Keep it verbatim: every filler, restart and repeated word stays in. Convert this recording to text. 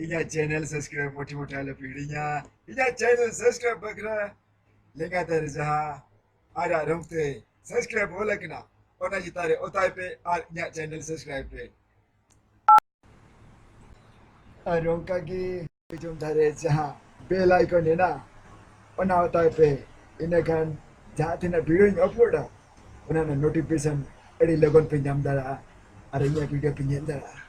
ᱤᱧᱟᱹᱜ channel subscribe ᱢᱚᱴᱷᱮ ᱢᱚᱴᱷᱮ ᱟᱞᱚᱯᱮ ᱦᱤᱲᱤᱧᱟ᱾ ᱤᱧᱟᱹᱜ ᱪᱮᱱᱮᱞ ᱥᱟᱵᱥᱠᱨᱟᱭᱤᱵ ᱵᱟᱠᱷᱨᱟ ᱞᱮᱸᱜᱟ ᱛᱟᱨᱮ ᱡᱟᱦᱟᱸ ᱟᱨᱟᱜ ᱨᱚᱝ ᱛᱮ ᱥᱟᱵᱥᱠᱨᱟᱭᱤᱵ ᱚᱞ ᱟᱠᱟᱱᱟ, ᱚᱱᱟ ᱪᱮᱛᱟᱱ ᱨᱮ ᱚᱛᱟᱭ ᱯᱮ ᱟᱨ ᱤᱧᱟᱹᱜ ᱪᱮᱱᱮᱞ ᱥᱟᱵᱥᱠᱨᱟᱭᱤᱵ ᱯᱮ᱾ ᱟᱨ ᱚᱱᱠᱟ ᱜᱮ ᱡᱚᱢ ᱫᱷᱟᱨᱮ ᱡᱟᱦᱟᱸ ᱵᱮᱞ ᱟᱭᱠᱚᱱ ᱦᱮᱱᱟᱜᱼᱟ, ᱚᱱᱟ ᱚᱛᱟᱭ ᱯᱮ᱾ ᱤᱱᱟᱹᱠᱷᱟᱱ ᱡᱟᱦᱟᱸ ᱛᱤᱱᱟᱹᱜ ᱵᱷᱤᱰᱤᱭᱳᱧ ᱟᱯᱞᱳᱰᱟ, ᱚᱱᱟ ᱨᱮᱱᱟᱜ ᱱᱳᱴᱤᱯᱷᱤᱠᱮᱥᱚᱱ ᱟᱹᱰᱤ ᱞᱚᱜᱚᱱ ᱯᱮ ᱧᱟᱢ ᱫᱟᱲᱮᱭᱟᱜᱼᱟ ᱟᱨ ᱤᱧᱟᱹᱜ ᱵᱷᱤᱰᱤᱭᱳ ᱯᱮ ᱧᱮᱞ ᱫᱟᱲᱮᱭᱟᱜᱼᱟ᱾